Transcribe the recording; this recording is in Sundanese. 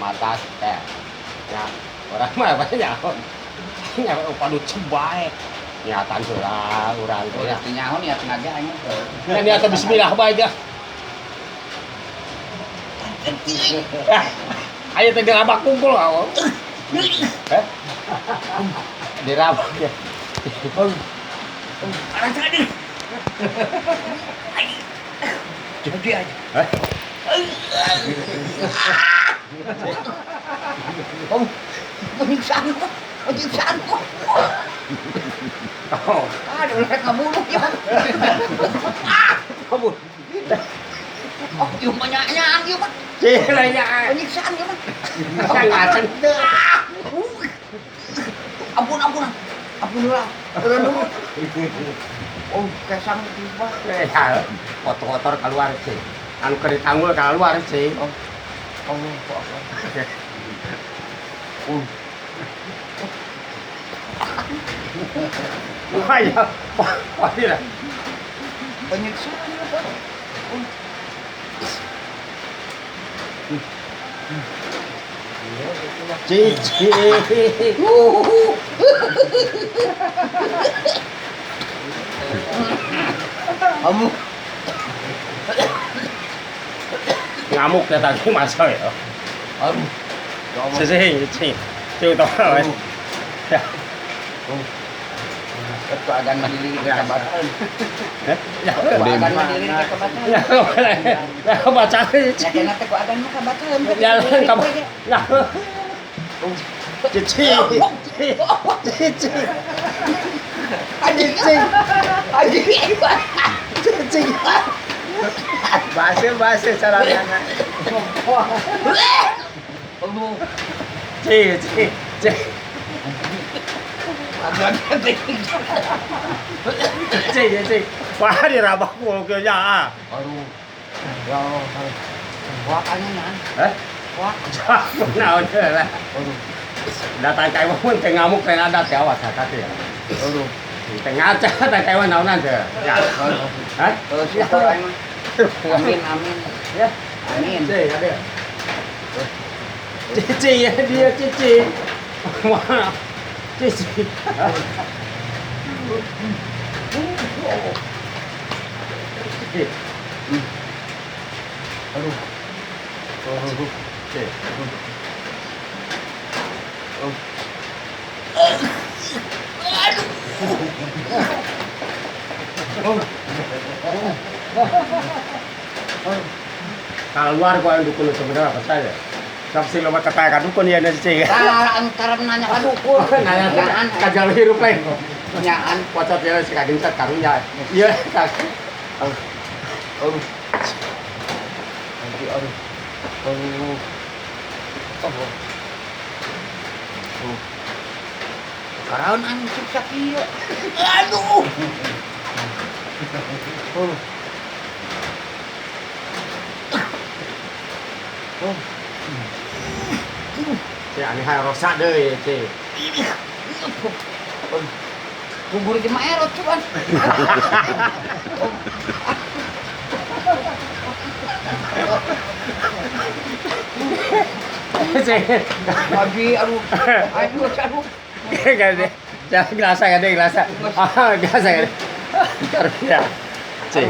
Mata teh. Ya, urang mah apa nya? Nya padu cebae. Niatan heula urang teh ya. Udah nyaho niat ngaja aing teh. Ya niat bismillah bae dah. Eh, ayo teh dirabak kumpul awal. Eh? Dirabak ya. Arang tadi. Jadi aja. Eh? Oh, penyiksaan kok. Penyiksaan kok. Oh, Aduh, rek ngabunuh ya. kabur. Oh, ieu mah nyaan ieu mah. Cih, lainnya. Penyiksaan ieu mah. Ngacan. Ampun, ampun. Ampun lah. Turun dulu. Oh, kesang tiba. Ya, kotor-kotor keluar sih. Anu keur ditanggul keluar sih. Oh. Allah, Akbar. Oh. Wah, ya. Wah, iya. Penyiksaan ieu mah. Oh. Cici. Kamu Ngamuk ya tadi masa ya. aduh. Ya Allah. Sisi, cici. Cici utama. Ya. Ketua agan mandiri ke kabatan. Eh? Ya. Ketua agan mandiri ke kabatan. Ya, ya baca. Ya kena teh ku agan mah kabatan. Ya, kamu. Ya. Cici. Cici. Anjing. Anjing. Cici. Base-base caranya. Aduh. Cici, cici. Agan teh. Cici, cici. Wah, dirabak mulu ya. Aduh. Ya Allah. Wah, anjing. Eh? Wah. Naon lah. Aduh. Datang kayak pun teu ngamuk teh adat ya awas hati ya. Aduh. Teu ngaca teh kayak naonan teh. Ya. Hah? Syukur aing mah. Amin, amin. Ya. Amin. Cici, ada. Cici ya dia cici. Wah. Cici. Aduh. Cici. Keluar kok yang dukun sebenarnya apa saja. Saksi lo mata kayak dukun ya nasi cici. Tah antara nanya ka dukun. Nanya Nyaan. kajal hirup lain. Nyaan. Pocot ya si kagencat karunya. Iya, kak. Aduh. Nanti aduh. Aduh. Oh. Oh. Karaon anjing siksa kieu. Aduh. Oh. Oh. Si aneh hayang rosak deui, ci. Bubur jeung mah erot cuman. Ci. Lagi aduh. Aduh, aduh. Gede. Jangan gerasa gede gerasa. Ah, gerasa gede. Karunya. Ci.